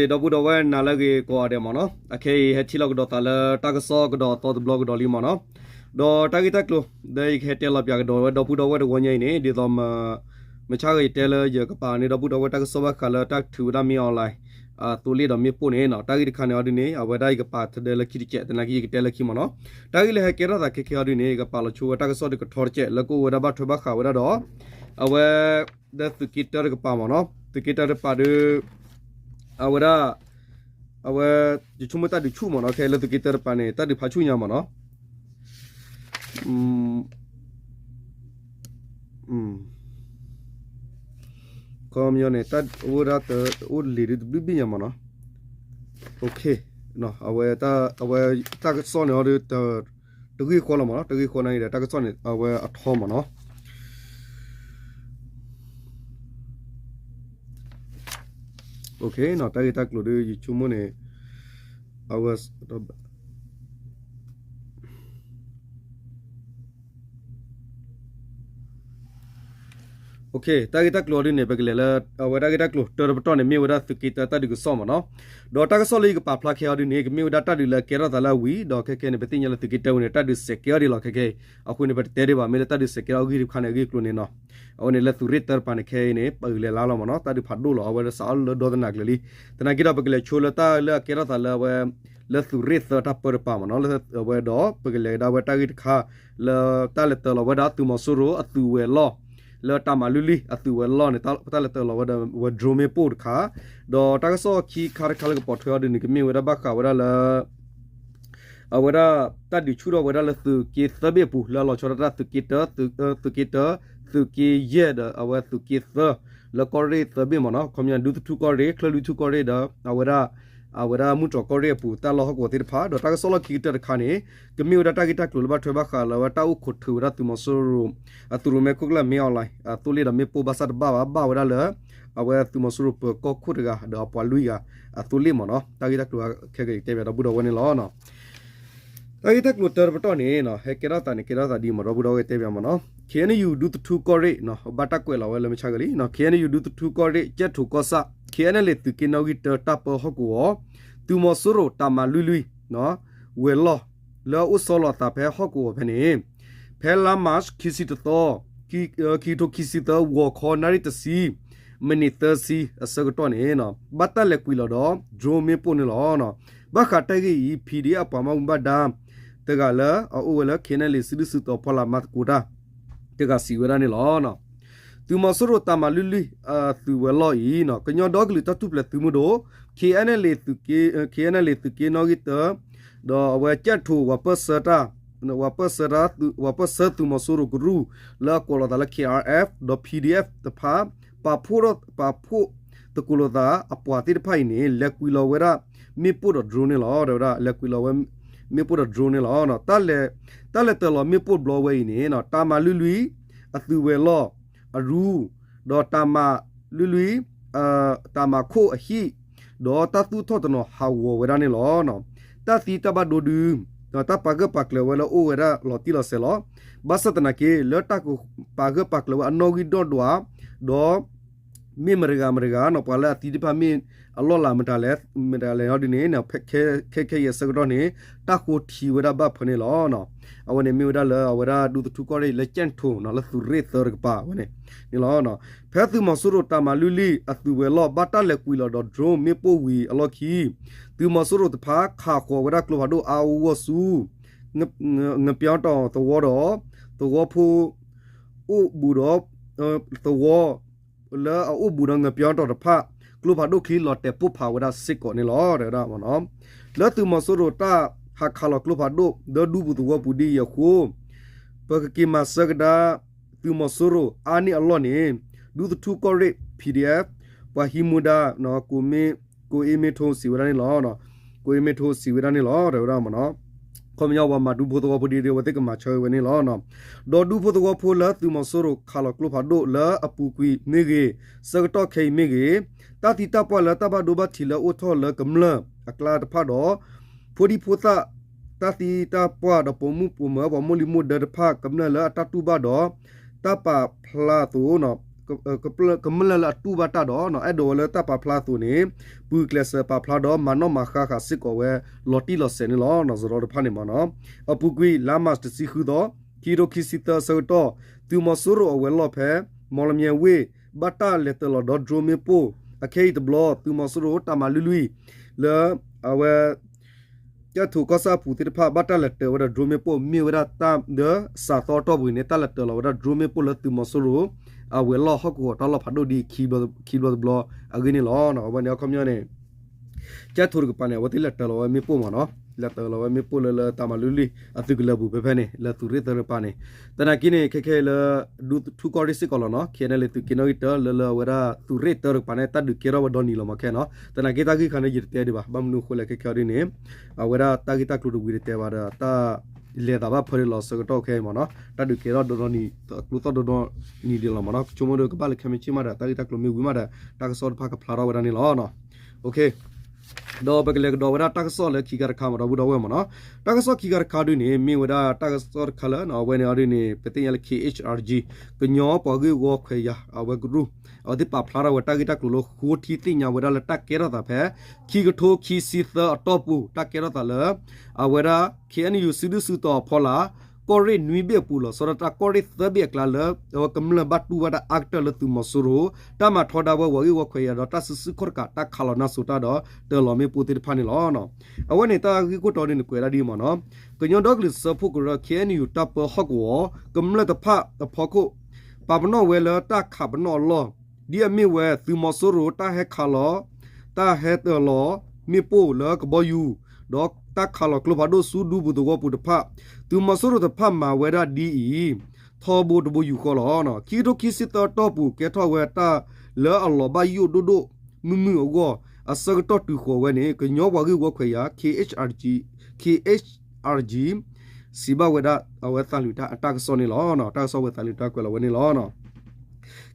ဒီပုၢ်ဒီဝဲၢ်နၤလၢအဂ့ၤကိးဂၤဒဲးမ့ၢ်နီၤ, အခဲအံၤဟဲထံၣ်လိာ်ကဒီးသးလၢတၢ်ကစီၣ်ကဒီးအသီတဘျီကဒီးလံမ့ၢ်နီၤ, ဒီးတၢ်ဂ့ၢ်တၢ်ကျိၤ ဒီးယကဟဲတဲလီၤပၠးကဒီးဝဲဒီပုၢ်ဒီဝဲၢ်တဝီညါအံၤန့ၣ် ဒ်သိး မဆါဂ့ၤယတဲလၢယကပာ်န့ၢ်ဒီပုၢ်ဒီဝဲၢ်တၢ်ကစီၣ်ဘၣ်ဃးလၢတၢ်ထုးဝဲဒၣ်မ့ၢ် online အသိလ့ၣ်ဒီးမ့ၣ်ပိၢ်န့ၣ်နီၤ, တၢ်ဂ့ၢ်တခါန့ၣ်အီၤဒ်န့ၣ် အဝဲဒၣ်ယကပာ်ထဲဒၣ်လၢခံတစဲး သနာ်က့ ယကတဲလၢခံမ့ၢ်နီၤ, တၢ်ဂ့ၢ်လၢဟဲကဲထီၣ်သးခဲခဲအီၤဒ်န့ၣ် ယကပာ်လီၤဆိဝဲတၢ်ကစီၣ်တကထီတစဲး လၢကအိၣ်ဝဲဒၣ်ဘၣ်ထွဲဘၣ်ဃးဝဲဒၣ်ဒီး အဝဲ ဒီးသုးက့တၢတကပၤမ့ၢ်နီၤ, သုးက့တၢတကပၤဒီး အဝဲဒၣ် အဝဲ ယဆိကမိၣ်တၢ်ဒုးဆူၣ်မ့ၢ်နီၤ, ခဲလၢသုးက့တၢတကပၤန့ၣ် တၢ်ဒုးဖးဆူၣ်ညါမ့ၢ်နီၤ, ခီပညီန့ၣ် တၢ်အိၣ်ဒၣ်တအိၣ်လံၤဒုးတဘျုးဘ့ၣ်ညါမ့ၢ်နီၤ, အဝဲ အဝဲတၢ်ကစီၣ်န့ၣ်အီၤဒီး တဂ့ၢ်ဃီလီၤမ့ၢ်နီၤ, တဂ့ၢ်ဃီန့ၣ်ဒီး တၢ်ကစီၣ်န့ၣ် အဝဲအထီမ့ၢ်နီၤ. တၢ်ဂ့ၢ်တၢ်ကျိၤဒီး ယဆိကမိၣ်န့ၣ် အဝဲ တၢ်ဂ့ၢ်တၢ်ကျိၤအီၤဒ်န့ၣ် ပကလဲၤလၢ အဝဲတၢ်ဂ့ၢ်တၢ်ကျိၤတၢတပတီၢ်န့ၣ် မ့ၢ်ဝဲဒၣ်သုးက့တၢတၢ်ဒုးကစီၣ်မ့ၢ်နီၤ, ဒီးတၢ်ကစီၣ်လၢယကပာ်ဖျါခဲအီၤဒ်န့ၣ် ကမ့ၢ်ဝဲဒၣ်တၢ်ဒုးလၢအကဲထီၣ်သးလၢအဝံၤ ဒီးခဲခဲန့ၣ် ပသ့ၣ်ညါလၢသုးက့တၢဝံၤန့ၣ် တၢ်ဒုးစဲးကဲအီၤဒ်လီၤခဲခဲအံၤ, အဃိန့ၣ် ပတတဲဒံးဘၣ် မ့ၢ်လၢတၢ်ဒုးစဲးကဲထီၣ်အဂ့ၢ်တခါန့ၣ် အဂ့ၢ်အကျိၤန့ၣ်နီၤ, အဝဲန့ၣ်လၢသုးရ့ၣ်တၢတကပၤန့ၣ် ခဲအံၤန့ၣ် ပဂုာ်လဲၤလါလီၤမ့ၢ်နီၤ, တၢ်ဒုးဖးဒိၣ်လီၤ အဝဲဒၣ်စးထီၣ်လၢဒီသနာ်က့လံ, သနာ်က့ဒီး ပကလဲၤဆိလၢတၢ်လၢအကဲထီၣ်သးလၢအဝဲ လၢသုးရ့ၣ်သၢတၢ်ပၢတကပၤမ့ၢ်နီၤ, အဝဲဒီး ပကလဲၤကဒါဝဲတၢ်ဂ့ၢ်တခါ လၢတၢ်လဲၤတၢၤလီၤဝဲဒၣ်သုးမီၤစိရိၤအသုးဝဲၤလီၢ် လၢတၢ်မၤလွံၢ်လွံၢ်အသုးဝဲၤလီၢ်န့ၣ် တၢ်လဲၤတၢၤလီၤဝဲဒၣ်ဝဲ drone မ့ၣ်ပိၢ်တခါ, ဒီးတၢ်ကစီၣ်ခံခါတခါလၢကပိာ်ထွဲအီၤဒ်န့ၣ် ကမ့ၢ်ဝဲဒၣ်ဘၣ်ဃးဝဲဒၣ်လၢ အဝဲဒၣ် တၢ်ဒုးဆူၣ်ထီၣ်ဝဲဒၣ်လၢသုးက့သၢဘ့ၣ်အပူၤ လၢအလီၤဆီဒၣ်တၢ်သုးက့တၢ, သုးက့တၢ, သုးက့ယဲၢ်ဒီးအဝဲသုးက့သၢ လၢကီၢ်ရ့ၣ်သၢဘ့ၣ်မ့ၢ်နီၤ, ခီပညီဒူသထူကီၢ်ရ့ၣ် ချၢၣ်လွံၢ်ထူကီၢ်ရ့ၣ်ဒီး အဝဲဒၣ် အဝဲဒၣ်မုၢ်တြီၤကီၢ်ရ့ၣ်အပူၤ တၢ်လီၢ်ဟီၣ်ကဝီၤသ့ၣ်တဖၣ်, ဒီးတၢ်ကစီၣ်လီၢ်ခံကတၢၢ်တခါန့ၣ် ကမ့ၢ်ဝဲဒၣ်တၢ်ဂ့ၢ်တၢ်ကျိၤလၢဘၣ်ထွဲဘၣ်ဃးလၢအဝဲတၢ်အိၣ်ခိးထုးဝဲဒၣ်သုးမီၤစိရိၤ အသုးရိၣ်မဲခိၣ်ကျၢၢ် မ့ၢ် online အသိလ့ၣ်ဒီးမ့ၣ်ပိၢ်ဘၣ်ဆၣ်တဘၣ်ဘၣ် ဘၣ်ဝဲဒၣ်လၢ အဝဲသုးမီၤစိရိၤပၢၤကီၢ်ခိၣ်တဂၤ ဒီးအပှၤလွံၢ်ဂၤအသိလ့ၣ်မ့ၢ်နီၤ, တၢ်ဂ့ၢ်တၢ်ကျိၤခဲကတဲဘၣ်ဒီပုၢ်ဒီဝဲၢ်န့ၣ်လီၤ. တၢ်ဂ့ၢ်တၢ်ကျိၤတၢတပတီၢ်န့ၣ် ဟဲကဲထီၣ်သးန့ၣ် ကဲထီၣ်သးဒ်မ့ၢ်ဒီပုၢ်ဒီဝဲၢ်တဲဘၣ်မ့ၢ်နီၤ, ခ့ၣ်အဲၣ်ယူၣ် ဒူသထူကီၢ်ရ့ၣ် ဘၣ်တၢ်ကွဲးလီၤဝဲလၢမုၢ်ဆါဂၤလံ, ခ့ၣ်အဲၣ်ယူၣ် ဒူသထူကီၢ်ရ့ၣ် ကၠဲၣ်ထိၣ်ကီၢ်ဆၣ် ခ့ၣ်အဲၣ်အဲၣ်လ့ၣ် သုးက့နီၣ်ဂံၢ်တၢ တၢ်ပၢဟီၣ်ကဝီၤ သုးမီၤစိရိၤတၢ်မၤလွံၢ်လွံၢ် ဝဲၤလီၢ် လၢအအိၣ်ဆီလီၤအသးဖဲဟီၣ်ကဝီၤဖဲန့ၣ် ဖဲလါမး ခံဆံတသီ ခံကထိခံဆံသၢ ဂီၤခီနၣ်ရံၣ်တဆံ မံးနံးသၢဆံအဆၢကတီၢ်န့ၣ် ဘၣ်တၢ်လဲၤကွံာ်လီၤဒီး drone မ့ၣ်ပိၢ်န့ၣ်လီၤ. ဘၣ်ဃးတၢ်ဂ့ၢ်အံၤ PDF အပှၤဘၣ်မူဘၣ်ဒါတဂၤလၢအအိၣ်ဝဲလၢ ခ့ၣ်အဲၣ်အဲၣ်လ့ၣ် စုဒုၣ်စုတီၤဖီလာ်မၤသကိးတၢ် တဂၤစံးဝဲဒၣ်န့ၣ်လီၤ. သုးမီၤစိရိၤတၢ်မၤလွံၢ်လွံၢ် အသုးဝဲၤလီၢ်အံၤ ကညီဒီကလုာ်တၢ်ထူၣ်ဖျဲးသုးမုၢ်ဒိၣ် ခ့ၣ်အဲၣ်အဲၣ်လ့ၣ် သုးက့နီၣ်ဂံၢ်တၢ ဒီးအဝဲကၠဲၣ်ထိၣ် ဝၤပၢၢ်ဆၢတၢ် ဝၤပၢၢ်ဆၢသုးမီၤစိရိၤကရူၢ် လၢအကိးလီၤသးလၢ ခ့ၣ်အါအါအ့ၣ် ဒီး PDF တဖၣ် ပာ်ဖှိၣ် ပာ်ဖှိၣ်သကိးလိာ်သးအပှၤသ့ၣ်တဖၣ်အံၤန့ၣ် လဲၤကွံာ်လီၤဝဲဒၣ် မ့ၣ်ပိၢ်ဒီး drone န့ၣ်လီၤ. တဲဝဲဒၣ် လဲၤကွံာ်လီၤဝဲ မ့ၣ်ပိၢ်ဒီး drone န့ၣ်လီၤ. တၢ်လဲၤတၢ်လဲၤတၢၤလီၤမ့ၣ်ပိၢ်တဘျီဝဲအံၤန့ၣ် တၢ်မၤလွံၢ်လွံၢ် အသုးဝဲၤလီၢ်အရူ ဒီးတၢ်မၤလွံၢ်လွံၢ် တၢ်မၤခိၣ်အဟံၣ် ဒီးတၢ်သူၣ်ထီၣ်တနီၤဟးဂီၤဝဲဒၣ်န့ၣ်လီၤ. တၢ်သံတၢ်ဘၣ်ဒိဒု တၢ်ပာ်ဂၢၢ်ပာ်ကျၢၤဝဲလၢအိၣ်ဝဲဒၣ်လီၤတံၢ်လီၤဆဲးလီၤ. ဘၣ်ဆၣ်သနာ်က့ လၢတၢ်ကပာ်ဂၢၢ်ပာ်ကျၢၤဝဲအနီၣ်ဂံၢ်ဒီၣ်ဒွး ဒီး မ့ၢ်မတဂၤမတဂၤနီၤ ပှၤလၢအသံသ့ၣ်တဖၣ်မ့ၢ်အလီၢ်လၤမတၤလဲၣ် မတၤလဲၣ်ဟီဒ်န့ၣ် ခဲခဲအံၤအဆၢကတီၢ်န့ၣ် တၢ်ဃိထံဝဲဒၣ်ဘၣ်ဖၢန့ၣ်လီၤ. အဝဲန့ၣ်မ့ၢ်ဝဲဒၣ်လၢအဝဲဒၣ်ဒူသထူကီၢ်ရ့ၣ်လၢကၠဲၣ်ထိၣ်နီၤ လၢသုးရ့ၣ်သၢတကပၤဝဲန့ၣ်န့ၣ်လီၤ. ဖဲသုးမီၤစိရိၤတၢ်မၤလွံၢ်လွံၢ်အသုးဝဲၤလီၢ် ဘၣ်တၢ်လဲၤကွံာ်လီၤဒီး drone မ့ၣ်ပိၢ်ဝံၤအလီၢ်ခံ သုးမီၤစိရိၤတဖၣ် ခးဃီၤဝဲဒၣ်ကျိဖးဒိၣ်အါအါဂီၢ်ဂီၢ်ဆူ ငပျီတီၤသဝီဒီး သဝီဖိ အိၣ်ဘူးဒီး သဝီ လၢအအိၣ်ဘူးဒီးငပျီတီၤတဖၣ် ကျိဖးဒိၣ်ချံလီၤတဲာ်ပိၢ်ဖးဝဲဒၣ်စ့ၢ်ကီးန့ၣ်လီၤ. တဲဝဲဒၣ် လၢသုးမီၤစိရိၤတၢ်ဟးခးလီၤကျိဖးဒိၣ် ဒီးဒူပူၤသဝီပူၤဒ်အံၤအဃိ ပကက့ၤမၤဆၢကဒါ သုးမီၤစိရိၤအါန့ၢ်အလီၢ်န့ၣ် ဒူသထူကီၢ်ရ့ၣ် PDF ပှၤဟံးမူဒါ ကိးအ့မ့ထိစံးဝဲဒၣ်န့ၣ်လီၤ. ကိးအ့မ့ထိစံးဝဲဒၣ်န့ၣ်လီၤ. တဲဝဲဒၣ်မ့ၢ်နီၤ ခီပညီပှၤမၤဒူဖိသဝီဖိဒ်အံၤ အဝဲသ့ၣ်ကမၤဆၢဝဲန့ၣ်လီၤ. ဒီးဒူဖိသဝီဖိလၢသုးမီၤစိရိၤခးလီၤကျိဖးဒိၣ်လၢအပူၤကွံာ်မ့ၢ်ဂ့ၤ ဆၢကတီၢ်ခဲအံၤမ့ၢ်ဂ့ၤ တၢ်သံတၢ်ပှၢ်လၢတၢ်ဘၣ်ဒိဘၣ်ထံးလၢအိၣ်ထီၣ်လၢကမျၢၢ်အကျါတဖၣ်ဒီး ဖိဒံဖိသၣ် တၢ်သံတၢ်ပှၢ်ဒီးပိာ်မုၣ်ပိာ်မၢၤ ပှၤမိၢ်လံၤမိၢ်ဒၢတဖၣ်ကမျၢၢ်လၢအတၢ်တူၢ်ဘၣ်ဒီး တၢ်ပာ်ဖျါအသိး ကမျၢၢ်လၢအတူၢ်ဘၣ်တၢ်ဒီး အဲၣ်ဒိးဝဲလၢတၢ်ပာ်ဖျါအသိးန့ၣ် ပူၤကျဲးစၢးပာ်ဖျါဒီးမၤနီၣ်မၤဃါဃာ်စ့ၢ်ကီးဝဲ လီၤတံၢ်လီၤဆဲးန့ၣ်လီၤ. စရီတဖၣ်န့ၣ်မ့ၢ်နီၤ အပူၤကွံာ် လါမၢ်ၡး တဆံဃုသီ ခံကထိခံဆံသၢအဆၢကတီၢ် သုးမီၤစိရိၤအဝဲၤလီၢ်ဖဲ မီၣ်လမၠဲၣ်ဝ့ၢ် ဘၣ်တၢ်လဲၤတၢၤလီၤဒီး drone မ့ၣ်ပိၢ် အခဲအံၤတဘျီ သုးမီၤစိရိၤတၢ်မၤလွံၢ်လွံၢ် လၢ အဝဲ ကၠဲၣ်ထိၣ်ကီၢ်ဆၣ်အပူၤသ့ၣ်တဖၣ် ဘၣ်တၢ်လဲၤတၢၤဝဲဒၣ် drone မ့ၣ်ပိၢ် မ့ၢ်ဝဲဒၣ်တၢ်လၢစးသီအတီၢ်ပူၤန့ၣ် တၢ်လဲၤတၢၤလီၤဝဲဒၣ် drone မ့ၣ်ပိၢ်လၢသုးမီၤစိရိၤ အဝဲၤလီၢ်ဟီၣ်ကဝီၤတၢ်လီၢ်ဖးဒိၣ်ဒ်ခံဘျီတဘျီအဂ့ၢ်န့ၣ်လီၤ. အဝဲန့ၣ်အခီပညီန့ၣ် ကၠဲၣ်ထိၣ်တကပၤန့ၣ် အဝဲသ့ၣ်လဲၤတၢၤလီၤဝဲမ့ၣ်ပိၢ်မ့ၢ်နီၤ လဲၤတၢၤလီၤဝဲမ့ၣ်ပိၢ်လၢလၢတၢ်မၤလွံၢ်လွံၢ် အသုးကလၢၤပူၤဖဲဖဲန့ၣ် လၢသုးရ့ၣ်တၢတကပၤန့ၣ် သနာ်က့န့ၣ် ခဲခဲအံၤလၢ ဒူထူကီၢ်ရ့ၣ်စ့ၢ်ကီးလီၤနီၤ ခဲအံၤန့ၣ်လၢသုးက့နီၣ်ဂံၢ်တၢ လၢလၢအဝဲဒၣ်သုးရ့ၣ်တၢတကပၤန့ၣ် တၢ်ဒုးကဲထီၣ်ဝဲဒီနံၤလီၤမ့ၢ်ခဲနီၤ သနာ်က့တၢ်ဂ့ၢ်ခါန့ၣ် ယတတဲဒံးဘၣ် ဘၣ်မနုၤအဃိလဲၣ်ခဲခဲအံၤဒ်န့ၣ် အဝဲဒၣ်တၢ်ဂ့ၢ်တၢ်ကျိၤတဝံၤတတဲဘၣ်ဒီး တၢ်လဲၤသးဘၣ်ဖၢဒ်လီၤဆၢကတီၢ်ခဲအံၤမ့ၢ်နီၤ တၢ်ဒုးကဲထီၣ်ဒီဒီနံၤ ကျိသီၣ်ဒီဒီနံၤဒ်လီၤမ့ၢ်နီၤ ဆိကမိၣ်ဒီးကဘၣ်လၢခဲမုၢ်ဆ့ၣ်မးဒီး တၢ်ဂ့ၢ်တၢ်ကျိၤမ့ၢ်ဝံၤမးဒီး တၢ်ကစီၣ်တဖၣ်ကဖျါထီၣ်ဝဲဒၣ်န့ၣ်လီၤ. ဒီးပကလဲၤကဒီးဝဲဒၣ်တၢ်ကစီၣ်လၢခံခါတခါမ့ၢ်ဒီပုၢ်ဒီဝဲၢ်မ့ၢ်နီၤ တၢ်ကစီၣ်ခံခါတခါဒ်န့ၣ် မ့ၢ်ဝဲဒၣ်တၢ်ကစီၣ်တခါလၢ အဝဲန့ၣ်အီၤဒ်န့ၣ် ပသ့ၣ်ညါလၢ KHRG ကညီပှၤဂ့ၢ်ဝီခွဲးယာ် အဝဲကရူၢ် အဝဲသ့ၣ်ပာ်ဖျါထီၣ်ဝဲတၢ်ဂ့ၢ်တၢ်ကျိၤလၢဃိထံသ့ၣ်ညါဝဲဒၣ်လၢတၢ်ကဲထီၣ်သးဖဲ ခံကထိခံဆံသၢအတီၢ်ပူၤ တၢ်ကဲထီၣ်သးလၢ အဝဲဒၣ် KNU စုဒုၣ်စုတီၤအဖီလာ် ကီၢ်ရ့ၣ်နွံဘ့ၣ်အပူၤလီၤဆီဒၣ်တၢ်ကီၢ်ရ့ၣ်သၢဘ့ၣ်အကျါလၢ အဝဲကမျၢၢ်ဘၣ်တူၢ်ဘၣ်တၢ်အါကတၢၢ်လၢသုးမီၤစိရိၤ တၢ်မၤထီဒါဝဲပှၤဂ့ၢ်ဝီခွဲးယာ်ဒီးတၢ်စုဆူၣ်ခီၣ်တကး တၢ်ခးလီၤနါစိၤတၢ်ဒီး တၢၤလီၤမ့ၣ်ပိၢ်သ့ၣ်တဖၣ်န့ၣ်လီၤ. အဝဲန့ၣ်တၢ်ဂ့ၢ်ခိၣ်တီဒ်န့ၣ်ကွဲးဒၣ်ဒ်အံၤမ့ၢ်နီၤ ကညီဒီကလုာ်စၢဖှိၣ်ကရၢ KNU တၢ်ပၢဟီၣ်ကဝီၤ ကမျၢၢ်တဖၣ်အဖီခိၣ် ပာ်ပနီၣ်ဝဲလၢတၢ်ခးပနီၣ်အလီၢ် ဒ်အမ့ၢ်ဝဲသုးမီၤစိရိၤတၢ်ဟဲခးလီၤ တၢ်ဟဲတၢၤလီၤမ့ၣ်ပိၢ်လၢကဘီယူၤ ဒီးတၢ်ခးလီၤကျိဖးဒိၣ်ဆူဒူပူၤသဝီပူၤတဖၣ် သုးမီၤစိရိၤတဖၣ်မၤဝဲဒၣ်ဒ်အံၤ ထီဘိတဘိယူၤဃီလီၤ. ခံကထိခံဆံသၢတီၢ်ပူၤ ကဲထီၣ်ဝဲတၢ်လၢအလီၤဘၣ်ယိၣ်ဒိၣ်ဒိၣ်မုၢ်မုၢ်အဂီၢ် အဆၢကတီၢ်တုၤဃီၤဝဲန့ၣ် ကညီပှၤဂ့ၢ်ဝီခွဲးယာ် KHRG KHRG စံးဘၣ်ဝဲဒၣ်အဝဲသးလွံၢ်တၢ်အတၢ်ကစီၣ်န့ၣ်လီၤ. တၢ်ကစီၣ်ဝဲသးလွံၢ်တၢ်ကွဲးလီၤဝဲန့ၣ်လီၤ.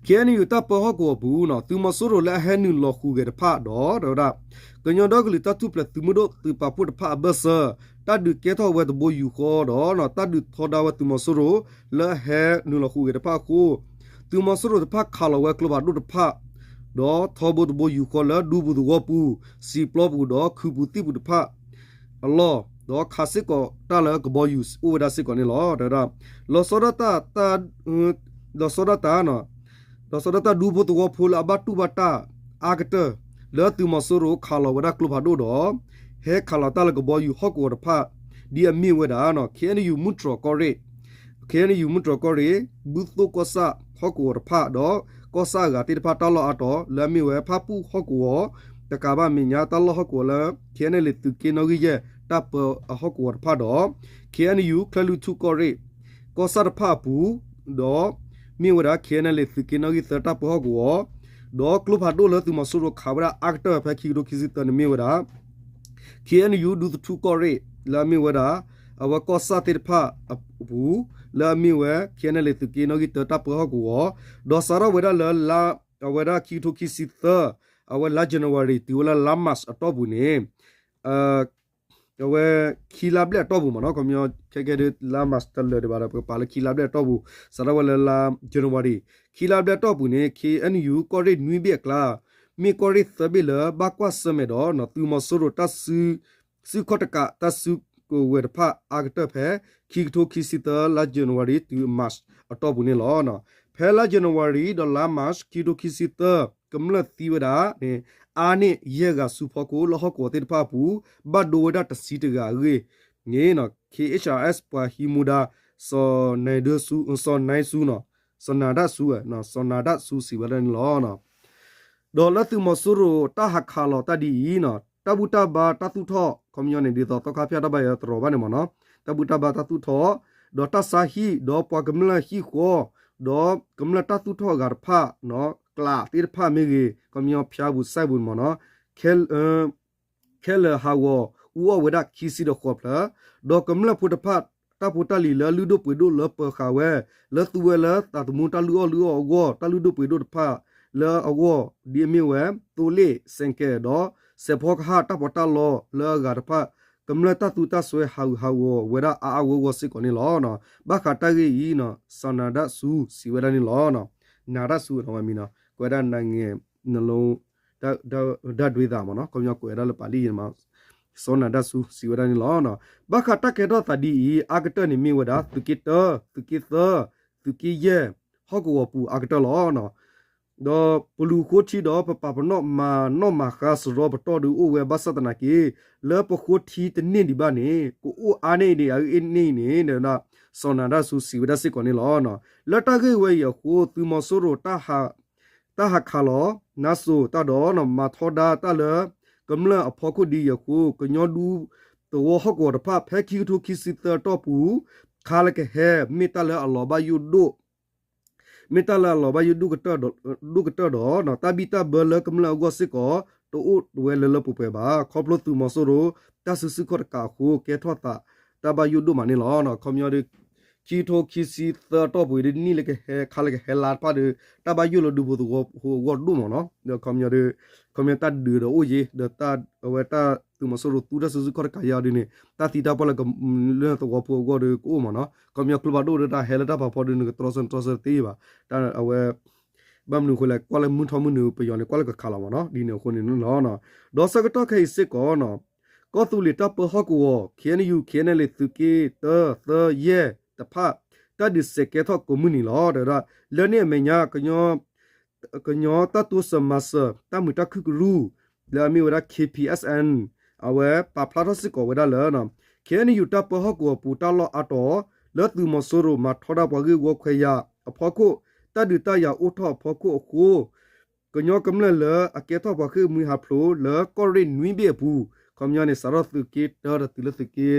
KNU တၢ်ပၢဟီၣ်ကဝီၤပူၤ သုးမီၤစိရိၤလၢအဟဲနုာ်လီၤဃုာ်ဂဲၤတဖၣ်ဒီး တဲဝဲဒၣ် ကညီဒီကလုာ်တၢ်ထူၣ်ဖျဲးသုးမုၢ်ဒိၣ်သုးပာ်ဖှိၣ်တဖၣ်အဘၢၣ်စၢၤ တၢ်ဒုးကဲထီၣ်ဝဲတဘိယူၤဃီဒီး တၢ်ဒုးထီဒါဝဲသုးမီၤစိရိၤ လၢအဟဲနုာ်လီၤဃုာ်ဂဲၤတဖၣ်အဃိ သုးမီၤစိရိၤတဖၣ်ခးလီၤဝဲကျိဖးဒိၣ်တဖၣ် ဒီးထီဘိတဘိယူၤဃီလၢဒူပူၤသဝီပူၤ စံာ်ပျီပူၤဒီးခုပူၤသံၣ်ပူၤတဖၣ် အလီၢ် ဒီးခးစ့ၢ်ကီးတၢ်လၢကဘီယူၤအိၣ်ဝဲဒၣ်စ့ၢ်ကီးန့ၣ်လီၤ. တဲဝဲဒၣ် လီၤဆီဒၣ်တၢ် လီၤဆီဒၣ်တၢ် လီၤဆီဒၣ်တၢ်ဒူဖိသဝီဖိလၢအဘၣ်တူၢ်ဘၣ်တၢ်အါကတၢၢ် လၢသုးမီၤစိရိၤခးလီၤဝဲဒၣ်ကျိဖးဒိၣ်ဒီး ဟဲခးလီၤတၢ်လၢကဘီယူၤဟီၣ်ကဝီၤတဖၣ် ဒ်အမ့ၢ်ဝဲဒၣ် KNU မုၢ်တြီၤကီၢ်ရ့ၣ် KNU မုၢ်တြီၤကီၢ်ရ့ၣ် ဘူၣ်သိၣ်ကီၢ်ဆၣ်ဟီၣ်ကဝီၤတဖၣ်ဒီး ကီၢ်ဆၣ်အဂၤသ့ၣ်တဖၣ်တၢ်လီၢ်အါတီၤ လၢအမ့ၢ်ဝဲဖၣ်ပူၣ်ဟီၣ်ကဝီၤ တကးဘၣ်မဲာ်ညါတၢ်လီၢ်ဟီၣ်ကဝီၤလၢ KNLA သုးက့နီၣ်ဂံၢ်ယဲၢ် တၢ်ပၢအဟီၣ်ကဝီၤတဖၣ်ဒီး KNU ချၢၣ်လွံၢ်ထူၣ်ကီၢ်ရ့ၣ် ကီၢ်ဆၣ်တဖၣ်အပူၤ ဒီး မ့ၢ်ဝဲဒၣ် KNLA သုးက့နီၣ်ဂံၢ်သၢတၢ်ပၢဟီၣ်ကဝီၤ ဒီးကျိဖးဒိၣ်လၢသုးမီၤစိရိၤခးဝဲဒၣ်အါကတၢၢ်ဖဲခံကထိခံဆံသၢန့ၣ် မ့ၢ်ဝဲဒၣ် KNU ဒူသထူကီၢ်ရ့ၣ် လၢအမ့ၢ်ဝဲဒၣ် အဝဲကီၢ်ဆၣ်သ့ၣ်တဖၣ်အပူၤ လၢအမ့ၢ်ဝဲ KNLA သုးက့နီၣ်ဂံၢ်သၢတၢ်ပၢဟီၣ်ကဝီၤ ဒီးစးထီၣ်ဝဲဒၣ်လၢ အဝဲဒၣ်ခံကထိခံဆံသၢ အဝဲလါ January တုၤဝဲလၢလါ March အတီၢ်ပူၤန့ၣ် အဝဲခံလါဘျဲၣ်အတီၢ်ပူၤမ့ၢ်နီၤ ခီပညီခဲကဲဒ်လါ March တလၢာ်ဒံးဘၣ်ဒီး ပကပာ်လၢခံလါဘျဲၣ်အတီၢ်ပူၤ စးထီၣ်ဝဲလၢလါ January ခံလါဘျဲၣ်အတီၢ်ပူၤန့ၣ် KNU ကီၢ်ရ့ၣ်နွံဘ့ၣ်အကျါ မ့ၢ်ကီၢ်ရ့ၣ်သၢဘ့ၣ်လၢဘၣ်ကွၢ်ဆၢၣ်မဲာ်ဒီး သုးမီၤစိရိၤတၢ်စု စုခီၣ်တကးတၢ်စုကဝဲၤတဖၣ်အါကတၢၢ်ဖဲ ခံကထိခံဆံသၢလါ January တုၤ March အတီၢ်ပူၤန့ၣ်လီၤ. ဖဲလါ January ဒီးလါ March ခံကထိခံဆံသၢ ကမျၢၢ်သံဝဲဒၣ်န့ၣ် အါန့ၢ်ယဲၢ်ဂၤဆူဖီခိၣ်လၢဟီၣ်ကဝီၤသ့ၣ်တဖၣ်အပူၤ ဘၣ်ဒိဝဲဒၣ်တဆံတဂၤအဂ့ၢ်န့ၣ် KHRS ပှၤဟံးမူဒါ စီၤနၢၤဒၣ်ဆူ စီၤနၢၤဒၣ်ဆူ စီၤနၢၤဒၣ်ဆူ စီၤနၢၤဒၣ်ဆူစံးဝဲဒၣ်န့ၣ်လီၤ. ဒီးလၢသုးမီၤစိရိၤတၢ်ဟးခးလီၤတၢ်ဒ်အံၤ တၢ်ဘူၣ်တၢ်ဘါတၢ်သူၣ်ထီၣ် ခီပညီန့ၣ် ဒ်သိးသီခါဖၠၣ်တၢ်ဘါယွၤတရီၤဘၣ်န့ၣ်မ့ၢ်နီၤ တၢ်ဘူၣ်တၢ်ဘါတၢ်သူၣ်ထီၣ် ဒီးတၢ်ဆါဟံၣ် ဒီးပှၤကမျၢၢ်ဟံၣ်ဃီ ဒီးကမျၢၢ်တၢ်သူၣ်ထီၣ်အဂၤတဖၣ် ကျးသ့ၣ်တဖၣ်မ့ၢ်ဂ့ၤ ခီပညီဖၠါပူၤစဲပူၤန့ၣ်မ့ၢ်နီၤ ခဲလၢာ်ဟးဂီၤအူအီၣ်ဝဲဒၣ်ခံဆံဒီးဃိးဖျၢၣ် ဒီးကမျၢၢ်ဖိတဖၣ် တၢ်ဖိတၢ်လံၤလၢလုၢ်ဒိၣ်ပှ့ၤဒိၣ်လၢပၢၤဃာ်ဝဲ လၢသူဝဲလၢသးသမူတၢ်လုၢ်အီၣ်လုၢ်အီအဂီၢ် တၢ်လုၢ်ဒိၣ်ပှ့ၤဒိၣ်တဖၣ်လၢအဂီၢ် ဒ်အမ့ၢ်ဝဲ သိလ့ၣ် စဲးကဲး ဒီးစဲးဖီကဟၣ်တၢ်ပီးတၢ်လီလၢအဂၤတဖၣ် ကမျၢၢ်တၢ်သူတၢ်စွဲဟးဂူာ်ဟးဂီၤဝဲဒၣ်အါအါဂီၢ်ဂီၢ်စ့ၢ်ကီးန့ၣ်လီၤ. ဘၣ်ဃးတၢ်ဂ့ၢ်အံၤ စီၤနၢၤဒၣ်ဆူစံးဝဲဒၣ်န့ၣ်လီၤ. နၤတၢ်ဆူ အဝဲမံၤနီၤ ကွဲးဒၣ် နၤငဲၤ နလိ ဒၣ်ဒွဲသးမ့ၢ်နီၤ ခီပညီကွဲးဒၣ်လၢပာ်လံယဲမး စီၤနၤတၢ်ဆူ စံးဝဲဒၣ်န့ၣ်လီၤ. ဘၣ်ဃးတၢ်ကဲထီၣ်သးဒ်အံၤ အါကတၢၢ်န့ၣ်မ့ၢ်ဝဲဒၣ် သုးက့တၢ သုးက့သၢ သုးက့ယဲၢ် ဟီၣ်ကဝီၤပူၤအါကတၢၢ်လီၤ. ဒီးပလူၤဃိထံဒီးပပာ်ပနီၣ်မၤနီၣ်မၤဃါစရီပတီၢ်ဒုးအိၣ်ဝဲဘၣ်ဆၣ်သနာ်က့ လၢပဃိထံတန့ၢ်ဒံးဘၣ်န့ၣ် ကအိၣ်အါန့ၢ်ဒံးအဂ့ၢ်န့ၣ်န့ၣ် စီၤနၤတၢ်ဆူစံးဝဲဒၣ်စ့ၢ်ကီးန့ၣ်လီၤ. လၢတၢ်ဂ့ၢ်ဝဲအံၤအဃိ သုးမီၤစိရိၤ တၢ်ဟးခးလီၤ နါစိၤတၢ်ဒီး မၤထီဒါတၢ်လၢ ကမျၢၢ်အဖီခိၣ်ဒ်အံၤအဃိ ကညီဒူသဝီဟီၣ်ကဝီၤတဖၣ် ဖဲခံကထိခံဆံသၢအတီၢ်ပူၤ ခါလၢကဟဲ မ့ၢ်တၢ်လၢအလီၤဘၣ်ယိၣ်ဒိၣ် မ့ၢ်တၢ်လၢအလီၤဘၣ်ယိၣ်ဒိၣ်ကတၢၢ်ဒီး တၢ်ဘံၣ်တၢ်ဘၢလၢကမျၢၢ်အဂီၢ်စ့ၢ်ကီး တအိၣ်ဝဲလၢလၢပှဲၤပှဲၤဘၣ်. ခီဖျိသုးမီၤစိရိၤ တၢ်စုဆူၣ်ခီၣ်တကးအဃိ ကဲထီၣ်သး တၢ်ဘၣ်ယိၣ်ဒိၣ်မးန့ၣ်လီၤ. ခီပညီဒီး ခံကထိခံဆံသၢအတီၢ်ပူၤအံၤဒီး နံၣ်လၢကဟဲ ခါလၢကဟဲလါတဖၣ်ဒီး တၢ်ဘၣ်ယိၣ်လၢဒူဖိသဝီဖိအဂီၢ်ဒိၣ်မးနီၤ. ဒီးခီပညီဒီး ခီပညီတၢ်ဒုးဒီးအိၣ်ယ့ၤ ဒီးအဝဲတၢ်သုးမီၤစိရိၤသူတၢ်စုဆူၣ်ခီၣ်တကးယါအီၤဒ်န့ၣ် တၢ်သံတၢ်ပှၢ်လၢကမျၢၢ်သဝီဖိအဂီၢ်ဒီးကအိၣ်မးနီၤ. ခီပညီကျိဖးဒိၣ်ဒီးတၢ်ဟဲလၢတၢ်ဖးဖီဒီး နကတြီဆၢနတြီဆၢတသ့ဘၣ်. တၢ်အဝဲ ဘၣ်မနုၤအဃိလဲၣ် ကွၢ်လၢမုၢ်ထီၣ်မုၢ်နုာ်ပယီၤန့ၣ် ကွၢ်လၢကခးလီၤမးနီၤ ဒ်န့ၣ်အဃိန့ၣ်လီၤ. ဒီးဆၢကတီၢ်ခဲအံၤစ့ၢ်ကီးနီၤ ကီၢ်သူလ့ၤတၢ်ပၢဟီၣ်ကဝီၤ ခ့ၣ်အဲၣ်ယူၣ် ခ့ၣ်အဲၣ်ယူၣ် သုးက့တၢ သၢ ယဲၢ် တဖၣ် တၢ်ဒုးစဲးကဲထီၣ်ကိးမုၢ်နံၤလီၤ. တဲဝဲဒၣ် လၢန့ၣ်အမဲာ်ညါ ကညီတၢ်တိစၢၤမၤစၢၤ တၢ်မုာ်တၢ်ခုၣ်ကရူၢ် လၢအမ့ၢ်ဝဲဒၣ် ခ့ၣ်ပံၣ်အဲၣ်စၣ်အဲၣ် အဝဲပာ်ဖျါထီၣ်စ့ၢ်ကီးဝဲဒၣ်လၢ ခ့ၣ်အဲၣ်ယူၣ် တၢ်ပၢဟီၣ်ကဝီၤပူၤတၢ်လီၢ်အါတီၤ လၢသုးမီၤစိရိၤမၤထီဒါပှၤဂ့ၢ်ဝီခွဲးယာ်အဖီခိၣ် တၢ်ဒုးတၢ်ယၤအိၣ်ထီၣ်အဖီခိၣ်အဃိ ကညီကမျၢၢ်လၢအကဲထီၣ်ပှၤဃ့ၢ်မှံဟးဖျိးလၢကီၢ်ရ့ၣ်နွံဘ့ၣ်အပူၤ ခီပညီန့ၣ် စးထီၣ်သုးက့တၢဒီးတုၤလၢသုးက့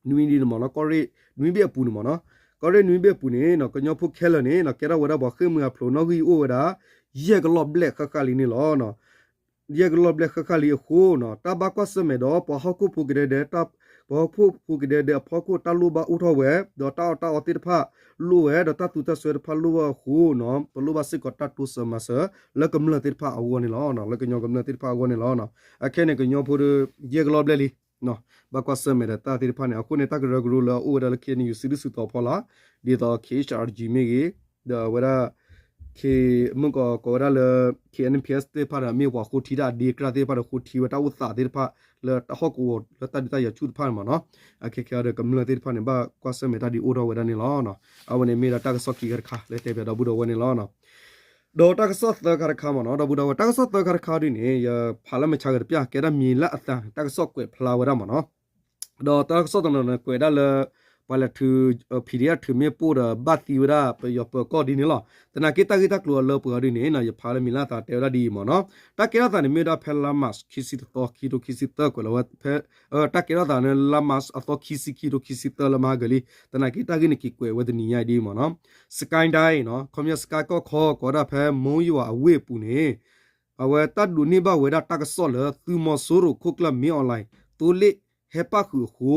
နွံဒ်န့ၣ်မးနီၤ ကီၢ်ရ့ၣ်နွံဘ့ၣ်အပူၤန့ၣ်မးနီၤ ကီၢ်ရ့ၣ်နွံဘ့ၣ်အပူၤန့ၣ် ကညီဖိခဲလၢာ်န့ၣ် ကဲထီၣ်ဝဲဒၣ်ပှၤဃ့ၢ်မှံဟးဖျိးနီၣ်ဂံၢ်အိၣ်ဝဲဒၣ် ယဲၢ်ကလီၢ်ဘျဲၣ်ဃၣ်ဃၣ်လံန့ၣ်လီၤ. ယဲၢ်ကလီၢ်ဘျဲၣ်ဃၣ်ဃၣ်လံအဃိနီၤ တၢ်ဘၣ်ကွၢ်ဆၢၣ်မဲာ်ဒီး ပှၤဟီၣ်ခိၣ်ဖိကဒဲဒဲ ပှၤဟီၣ်ခိၣ်ဖိကဒဲဒဲအဖီခိၣ် တၢ်လိၣ်ဘၣ်အိၣ်ထီၣ်ဝဲ ဒီးတၢ်အီၣ်တၢ်အီသ့ၣ်တဖၣ်လိၣ်ဝဲ ဒီးတၢ်သူတၢ်စွဲတဖၣ်လိၣ်ဝဲအဃိနီၤ ပလိၣ်ဘၣ်စ့ၢ်ကီးတၢ်တိစၢၤမၤစၢၤ လၢကမျၢၢ်သ့ၣ်တဖၣ်အဂီၢ်န့ၣ်လီၤ. လၢကညီကမျၢၢ်သ့ၣ်တဖၣ်အဂီၢ်န့ၣ်လီၤ. အခဲန့ၣ် ကညီဖိဒီး ယဲၢ်ကလီၢ်ဘျဲၣ်လံ ဘၣ်ကွၢ်ဆၢၣ်မဲာ်ဒီးတၢ်သ့ၣ်တဖၣ်န့ၣ် အဃိန့ၣ် တၢ်ကရၢကရိလၢအအိၣ်ဝဲဒၣ်လၢ ခ့ၣ်အဲၣ်ယူၣ် စုဒုၣ်စုတီၤဖီလာ် ဒ်သိး ခ့ၣ်အ့ၣ်ၡ်အၣ်ကၠံၣ် မ့ၢ်ဂ့ၤ ဒီးအဝဲဒၣ် ခ့ၣ် မုၢ်ကီးကိးဝဲဒၣ်လၢ ခ့ၣ်အဲၣ်ပံၣ်အဲၣ်သ့ၣ်တဖၣ်ဒီး မ့ၢ်ပှၤဃိထံတၢ်အဒ့ကြၢ်သ့ၣ်တဖၣ်ဒီး ဃိထံဝဲတၢ်အိၣ်သးသ့ၣ်တဖၣ် လၢတၢ်ဟီၣ်ကဝီၤလၢတၢ်ဒုးတၢ်ယၤဆူၣ်တဖၣ်န့ၣ်မးနီၤ အခဲခဲအံၤဒီးကမျၢၢ်သ့ၣ်တဖၣ်န့ၣ် ဘၣ်ကွၢ်ဆၢၣ်မဲာ်တၢ်ဒ်အိၣ်ထီၣ်ဝဲဒၣ်န့ၣ်လီၤ. အဝဲန့ၣ်မ့ၢ်ဒၣ်တၢ်ကစီၣ်ခံခါတခါလၢတဲပၠးဒီပုၢ်ဒီဝဲၢ်န့ၣ်လီၤ. ဒီးတၢ်ကစီၣ်သၢခါတခါမးနီၤ ဒီပုၢ်ဒီဝဲၢ် တၢ်ကစီၣ်သၢခါတခါဒ်န့ၣ် ယဖးလၢမုၢ်ဆါဂၤတပျၢ် ကဲဒၣ်မံၤလၢအသးန့ၣ် တၢ်ကစီၣ်ကွဲးဖျါဝဲဒၣ်မးနီၤ ဒီးတၢ်ကစီၣ်တနီၤန့ၣ် ကွဲးဒၣ်လၢ ပှၤလဲၤထုး PDF ထုးမ့ၣ်ပိၢ်ဒီးဘၣ်သံဝဲဒၣ်ပယီၤပၢၤကီၢ်ဒ်န့ၣ်လီၤ. သနာ်က့တၢ်ဂ့ၢ်တၢ်ကျိၤအလၢပှဲၤအီၤဒ်န့ၣ် ယဖးလၢမံၤလၢအသးတဲဝဲဒၣ်ဒ်အံၤမးနီၤ တၢ်ကဲထီၣ်သးန့ၣ်မ့ၢ်ဝဲဒၣ်ဖဲလါမး ခံဆံတသီ ခံကထိခံဆံသၢကွဲးလီၤဝဲဖဲ တၢ်ကဲထီၣ်သးန့ၣ် လါမး အသီခံဆံ ခံကထိခံဆံသၢလၢမဟါကလံ သနာ်က့တၢ်ဂ့ၢ်န့ၣ်က့ၤကွဲးဝဲတနံၤညါအံၤဒ်အံၤမးနီၤ စကဲဒဲ ခီပညီ စကဲကီၢ်ခီ ကိးဝဲဒၣ်ဖဲ မိယွၤအဝ့ၢ်အပူၤန့ၣ် အဝဲတၢ်ဒိးန့ၢ်ဘၣ်ဝဲဒၣ်တၢ်ကစီၣ်လၢ သုးမီၤစိရိၤခိၣ်ကျၢၢ် မင်းအောင်လှိုင် သိလ့ၣ်ဟဲပၣ်ဃုာ်အဃိ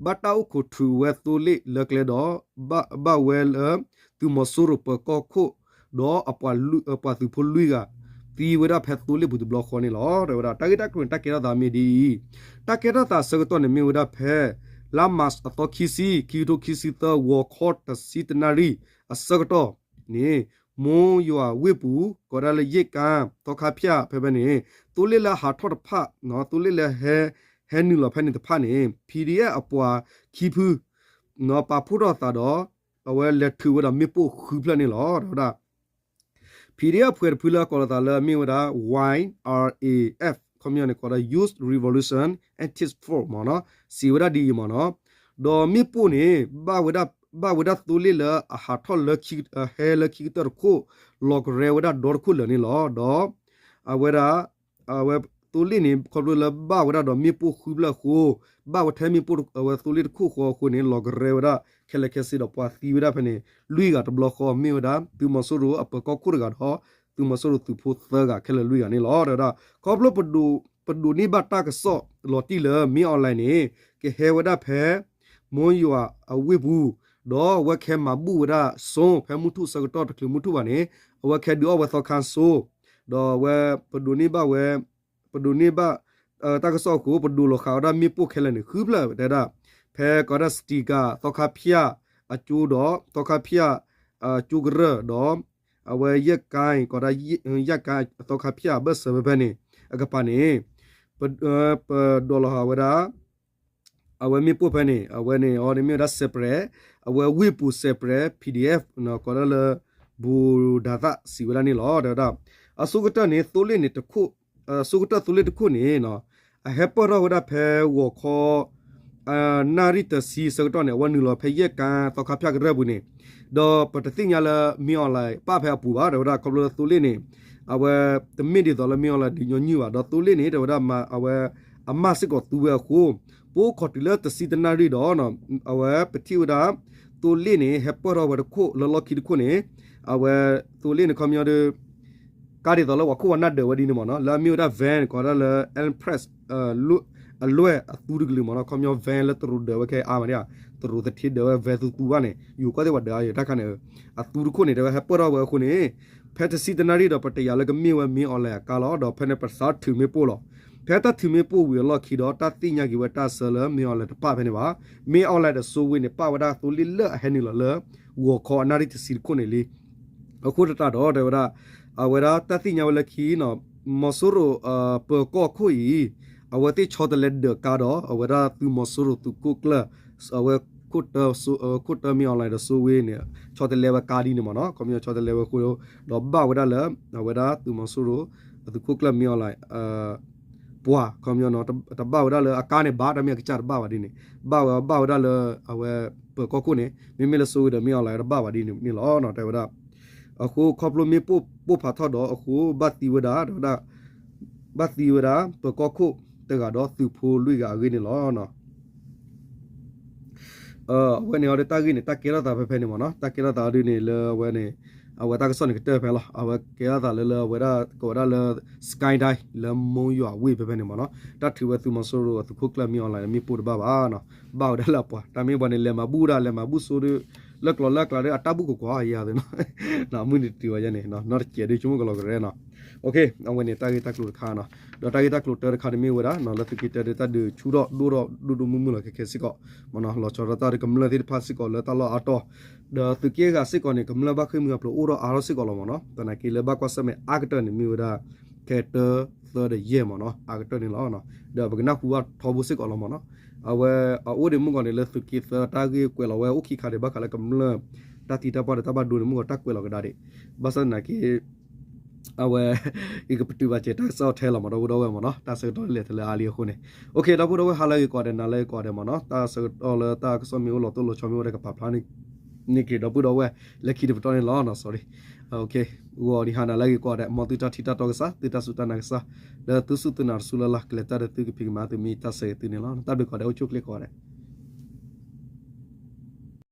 ဘၣ်တၢ်အိၣ်ခိးထုးဝဲသိလ့ၣ်လၢကျဲဒီး ဘၣ်ဝဲလၢ သုးမီၤစိရိၤပၢၤကီၢ်ခိၣ် ဒီးအပှၤသုးဖိလွံၢ်ဂၤ သံဝဲဒၣ်ဖဲသိလ့ၣ်ပူၤတဘျီဃီန့ၣ်လီၤ. တဲဝဲဒၣ် တၢ်ဂ့ၢ်တၢ်ကျိၤန့ၣ် တၢ်ကဲထီၣ်သးမ့ၢ်ဒ်အံၤ တၢ်ကဲထီၣ်သးအဆၢကတီၢ်န့ၣ်မ့ၢ်ဝဲဒၣ်ဖဲ လါမး အသီခံဆံ ခံကထိခံဆံသၢ ဂီၤခီတဆံတနၣ်ရံၣ်အဆၢကတီၢ်န့ၣ် မိယွၤဝ့ၢ်ပူၤ ကိးဝဲဒၣ်လၢယ့ၣ်ကါ သီခါဖၠၣ်ဖဲဖဲန့ၣ် သိလ့ၣ်လၢအဟးထီၣ်တဖၣ် သိလ့ၣ်လၢ ဟဲနုာ်လီၤဖဲန့ၣ်တဖၣ်န့ၣ် PDF အပှၤခံဖု ပာ်ဖှိၣ်ထီၣ်အသးဒီး အဝဲလဲၤထုးဝဲဒီးမ့ၣ်ပိၢ်ဃုဖျၢၣ်န့ၣ်လီၤ. တဲဝဲဒၣ် PDF ဖှဲးတဖုလၢအကိးလီၤသးလၢအမ့ၢ်ဝဲဒၣ် Y R A F ခီပညီန့ၣ်ကိးဝဲဒၣ် Youth Revolution Active Force မ့ၢ်နီၤ စံးဝဲဒၣ်ဒ်အံၤမ့ၢ်နီၤ ဒီးမ့ၣ်ပိၢ်န့ၣ် ဘၣ်ဝဲဒၣ်သိလ့ၣ်လၢအဟးထီၣ်လၢ ဟဲလၢခံကတၢၢ်တခိၣ် လီၤကရဲဝဲဒၣ်ဒီတခိၣ်လၢာ်န့ၣ်လီၤ. ဒီး အဝဲဒၣ် အဝဲသိလ့ၣ်န့ၣ် ခီဖျိလၢဘၣ်ဝဲဒၣ်ဒီးမ့ၣ်ပိၢ်ဃုဖျၢၣ်အဃိ ဘၣ်ဝဲထဲမ့ၣ်ပိၢ်အဝဲသိလ့ၣ်တခိၣ်ဃီအဃိန့ၣ် လီၤကရဲဝဲဒၣ်ခဲလၢာ်ခဲဆ့ဒီးပှၤသံဝဲဒၣ်ဖဲန့ၣ် လွံၢ်ဂၤတဘျီဃီ မ့ၢ်ဝဲဒၣ် သုးမီၤစိရိၤအပၢၤကီၢ်ခိၣ်တဂၤဒီး သုးမီၤစိရိၤသုးဖိသၢဂၤခဲလၢာ်လွံၢ်ဂၤန့ၣ်လီၤ. တဲဝဲဒၣ် ခီဖျိပဒိးန့ၢ်ဘၣ်တၢ်ကစီၣ်လီၤတံၢ်လၢ မင်းအောင်လှိုင် န့ၣ် ကဟဲဝဲဒၣ်ဖဲ မိယွၤအဝ့ၢ်ပူၤ ဒီးအဝဲခဲမၤဘူၣ်ဝဲဒၣ်စိ ဖဲမုၢ်ထူၣ်ဆၢကတီၢ်တချုးမုၢ်ထူၣ်ဘၣ်န့ၣ် အဝဲခဲဒုးအီၣ်ဝဲသီခါစိ ဒီးအဝဲပဒိးန့ၢ်ဘၣ်ဝဲ ပဒိးန့ၢ်ဘၣ် တၢ်ကစီၣ်အဃိ ပဒိးလီၤဃာ်ဝဲဒၣ်မ့ၣ်ပိၢ်ခဲလၢာ်န့ၣ် ဃုဖျၢၣ်တဲဒၣ် ဖဲကိးဒၣ် စတံကၤ သီခါဖၠၣ်အကၠိဒီး သီခါဖၠၣ်အကၠိကရၢၢ်ဒီး အဝဲယဲၢ်ကါ ကိးဒၣ်ယဲၢ်ကါအသီခါဖၠၣ်အဘၢၣ်စၢၤဖဲဖဲန့ၣ် အကပၤန့ၣ် ပဒိးလီၤဟးဝဲဒၣ် အဝဲမ့ၣ်ပိၢ်ဖဲန့ၣ် အဝဲန့ၣ်အီၤန့ၣ်မ့ၢ်ဝဲဒၣ် စဲးပြဲး အဝဲဝ့ၢ်ပူၤ စဲးပြဲး PDF ကိးဒၣ်လၢ ဘူဒၤသၣ်စံးဝဲဒၣ်န့ၣ်လီၤ. တဲဝဲဒၣ် အဆိကတၢၢ်န့ၣ် သိလ့ၣ်န့ၣ်တခိၣ် အဆိကတၢၢ်သိလ့ၣ်တခိၣ်န့ၣ် အဟဲပၢၢ်ထီၣ်ဝဲဒၣ်ဖဲဂီၤခီ နၣ်ရံၣ်တဆံဆၢကတီၢ်န့ၣ် အဝဲနုာ်လီၤဖဲယဲၢ်ကါသီခါဖၠၣ်ကရၢၢ်ပူၤန့ၣ် ဒီးပတသ့ၣ်ညါလၢ မင်းအောင်လှိုင် ပၣ်ဖဲအပူၤဘၣ် တဲဝဲဒၣ် ခီဖျိလၢသိလ့ၣ်န့ၣ် အဝဲတမ့ၢ်ဒ်သိးလၢ မင်းအောင်လှိုင် ဒုးညီနုၢ်ဘၣ် ဒီးသိလ့ၣ်န့ၣ် တဲဝဲဒၣ် အဝဲအမၢ်စ့ၢ်ကီးသူဝဲအဃိ ပအိၣ်ခိးတုၤလၢတဆံတနၣ်ရံၣ်ဒီး အဝဲပထံၣ်ဝဲဒၣ် သိလ့ၣ်န့ၣ် ဟဲပၢၢ်ထီၣ်ဝဲတခိၣ်လၢလီၢ်ခံတခိၣ်န့ၣ် အဝဲသိလ့ၣ်န့ၣ် ခီပညီဒီး ကါဒ်သိးလၢပှၤခိၣ်ပှၤနၢ်ဒၢးဝဲဒ်န့ၣ်မ့ၢ်နီၤ လၢအမ့ၢ်ဝဲဒၣ် van ကိးဒၣ်လၢ Empress အလွဲၢ်အသူတကလုာ်မ့ၢ်နီၤ ခီပညီ van လၢတရူးဒၢးဝဲခဲအါမးန့ၣ် တရူးသထ့ဒၢးဝဲ van သူသူဘၣ်န့ၣ် ယိၤကီၢ်သ့ၣ်ပှၤဒၢးအါယတၢ်ခါန့ၣ် အသူတခိၣ်န့ၣ် တဲဝဲဟဲပၢၢ်ထီၣ်ဝဲအဃိန့ၣ် ဖဲတဆံတနၣ်ရံၣ်ဒီး ပတယာ်လၢကမ့ၢ်ဝဲ မင်းအောင်လှိုင် အကါလီၤ ဒီးဖဲန့ၣ်ပစးထုးမ့ၣ်ပိၢ်လီၤ. ဖဲတၢ်ထုးမ့ၣ်ပိၢ်ဝံၤအလီၢ်ခံဒီး တၢ်သ့ၣ်ညါက့ၤဝဲတၢ်ဆၢလၢ မင်းအောင်လှိုင် တပၣ်ဖဲန့ၣ်ဘၣ်. မင်းအောင်လှိုင် ဒီးစိဝ့န့ၣ် ပၣ်ဝဲဒၣ်သိလ့ၣ်လၢအဟဲနုာ်လီၤလၢ ဂီၤခီအနၣ်ရံၣ်တဆံတခိၣ်န့ၣ်လံ အဃိသတးဒီး တဲဝဲဒၣ် အဝဲဒၣ်တၢ်သ့ၣ်ညါဝဲလၢခံနီၤ မီၤစိရိၤ ပၢၤကီၢ်ခိၣ်အံၤ အဝဲသ့ၣ်ဆီတလဲဒၢးကါဒီး အဝဲဒၣ်သုးမီၤစိရိၤသုးခိၣ်ကျၢၢ် အဝဲခိၣ်တၢ မင်းအောင်လှိုင် ဒီးစိဝ့န့ၣ် ဆီတလဲဝဲကါဒ်န့ၣ်မ့ၢ်နီၤ ခီပညီဆီတလဲဝဲအဃိ ဒီးဘၣ်ဝဲဒၣ်လၢ အဝဲဒၣ်သုးမီၤစိရိၤ သုးခိၣ်ကျၢၢ် မင်းအောင်လှိုင် ပှၤ ခီပညီနီၤ တဘၣ်ဝဲဒၣ်လၢအကါန့ၣ်ဘၣ် တၢ်မ့ၢ်အကစၢ်တဘၣ်ဘၣ်ဒ်န့ၣ် ဘၣ်ဝဲဘၣ်ဝဲဒၣ်လၢအဝဲပၢၤကီၢ်ခိၣ်န့ၣ် မ့မ့ၢ်လၢစိဝ့ဒီး မင်းအောင်လှိုင် တဘၣ်ဘၣ်ဒ်န့ၣ်လီၤ တဲဝဲဒၣ် အဃိခီဖျိမ့ၣ်ပိၢ်ပိၢ်ဖးထီၣ်ဒီးအဃိ ဘၣ်သံဝဲဒၣ် တဲဝဲဒၣ် ဘၣ်သံဝဲဒၣ် ပၢၤကီၢ်ခိၣ်တဂၤဒီးသုးဖိလွံၢ်ဂၤအဂ့ၢ်န့ၣ်လီၤ. အဝဲန့ၣ်အီၤဒီးတၢ်ဂ့ၢ်န့ၣ် တၢ်ကဲထီၣ်သးဖဲဖဲန့ၣ်မ့ၢ်နီၤ တၢ်ကဲထီၣ်သးအီၤဒ်န့ၣ်လၢအဝဲန့ၣ် အဝဲတၢ်ကစီၣ်န့ၣ်ကတၢၢ်ဖဲလီၤ အဝဲကဲထီၣ်သးလၢလၢအဝဲဒၣ်ကိးဝဲဒၣ်လၢ စကဲဒဲ လၢမိၢ်ယွၤဝ့ၢ်ဖဲဖဲန့ၣ်မ့ၢ်နီၤ တၢ်ထုးဝဲသုးမီၤစိရိၤအသုးခိၣ်ကျၢၢ် မင်းအောင်လှိုင် မ့ၣ်ပိၢ်တဘၣ်ဘၣ်နီၤ ဘၣ်ဝဲဒၣ်လၢအပှၤ တၢ်မ့ၢ်ပှၤန့ၣ် လဲၤမၤဘူၣ်ဒၣ် လဲၤမၤဘူၣ်စိဒီး လၢကျီလၢအကျါဒီး အတၢ်ဘူၣ်ကကွၢ်ယၤသ့နီၤ မုၢ်နံၤတတုၤဝဲယဲန့ၣ် နီတစဲးဒုးဆိကမိၣ်ကလီၤကရဲနီၤ အဝဲန့ၣ်တၢ်ဂ့ၢ်တၢ်ကျိၤတခါနီၤ ဒီးတၢ်ဂ့ၢ်တၢ်ကျိၤတၢတခါန့ၣ်မ့ၢ်ဝဲဒၣ် လၢသုးက့တၢဒီးတၢ်ဒုးဆူၣ်ထီၣ်ဒိၣ်ထီၣ်ဒိၣ်ဒိၣ်မုၢ်မုၢ်လီၤခဲခဲစ့ၢ်ကီး မ့ၢ်နီၤ လီၤဆီဒၣ်တၢ်ဒီးကမျၢၢ်သ့ၣ်တဖၣ်စ့ၢ်ကီးလၢတၢ်လီၢ်အါတီၢ် ဒီးသုးက့အဂၤစ့ၢ်ကီးန့ၣ် ကမျၢၢ်ဘၣ်ဃ့ၢ်မှံဟးဖျိးအိၣ်ထီၣ်အါထီၣ်စ့ၢ်ကီးလီၤမ့ၢ်နီၤ သနာ်က့လၢဘၣ်ကွၢ်ဆၢၣ်မဲာ်အါကတၢၢ်န့ၣ်မ့ၢ်ဝဲဒၣ် ခဲတၢ သၢဒီးယဲၢ်မ့ၢ်နီၤ အါကတၢၢ်န့ၣ်လီၤ ဒီးပကနၢ်ဟူဘၣ်ထီဘိစ့ၢ်ကီးလီၤမ့ၢ်နီၤ အဝဲအအိၣ်ဒံးမုၢ်ဂီၤန့ၣ် လၢသုးက့သၢတၢ်ဂ့ၢ်ကွဲးလီၤဝဲအိၣ်ခံခါဒံး ဘၣ်ဃးလၢကမျၢၢ် တၢ်သံတၢ်ပှၢ်ဒီးတၢ်ဘၣ်ဒိန့ၣ် မုၢ်ဂီၤတၢ်ကွဲးလီၤကဒါဒံး ဘၣ်ဆၣ်သနာ်က့ အဝဲ ယကပတုာ်ဘၣ်စဲးတၢ်ကစီၣ်ထဲလီၤမ့ၢ် ဒီပုၢ်ဒီဝဲၢ်မ့ၢ်နီၤ တၢ်ဆၢကတီၢ်လဲၤတလၢအါလံအဃိန့ၣ် ဒီပုၢ်ဒီဝဲၢ်ဟါလၢအဂ့ၤကိးဂၤဒဲး နၤလၢအဂ့ၤကိးဂၤဒဲးမ့ၢ်နီၤ တၢ်ဆၢကတီၢ်လၢတၢ်ကစီၣ်မ့ၢ်အိၣ်လီၤတိၢ်လီၤဆီမ့ၢ်အိၣ်ဒီးကပာ်ဖျါန့ၢ်က့ၤဒီပုၢ်ဒီဝဲၢ် လၢခံတပတီၢ်န့ၣ်လီၤ sorry ဂီၤဒံးဟါနၤလၢအဂ့ၤကိးဂၤဒဲး မ်သုတၢ်ထံၣ်တၢ်တီကစၢ် သုတၢ်စူၢ်တၢ်နာ်ကစၢ် လၢသုစူၢ်သုနာ်တစူၢ်လၢ်လၢ် ကလဲၤတၢ်ဒီးသုကဖံးကမၤသုမ့ၢ်တၢ်ဆၢဂ့ၤသုန့ၣ်လီၤ တၢ်ဘျုးကိးဂၤဒဲး အိၣ်ဆူၣ်အိၣ်ချ့ကိးဂၤဒဲး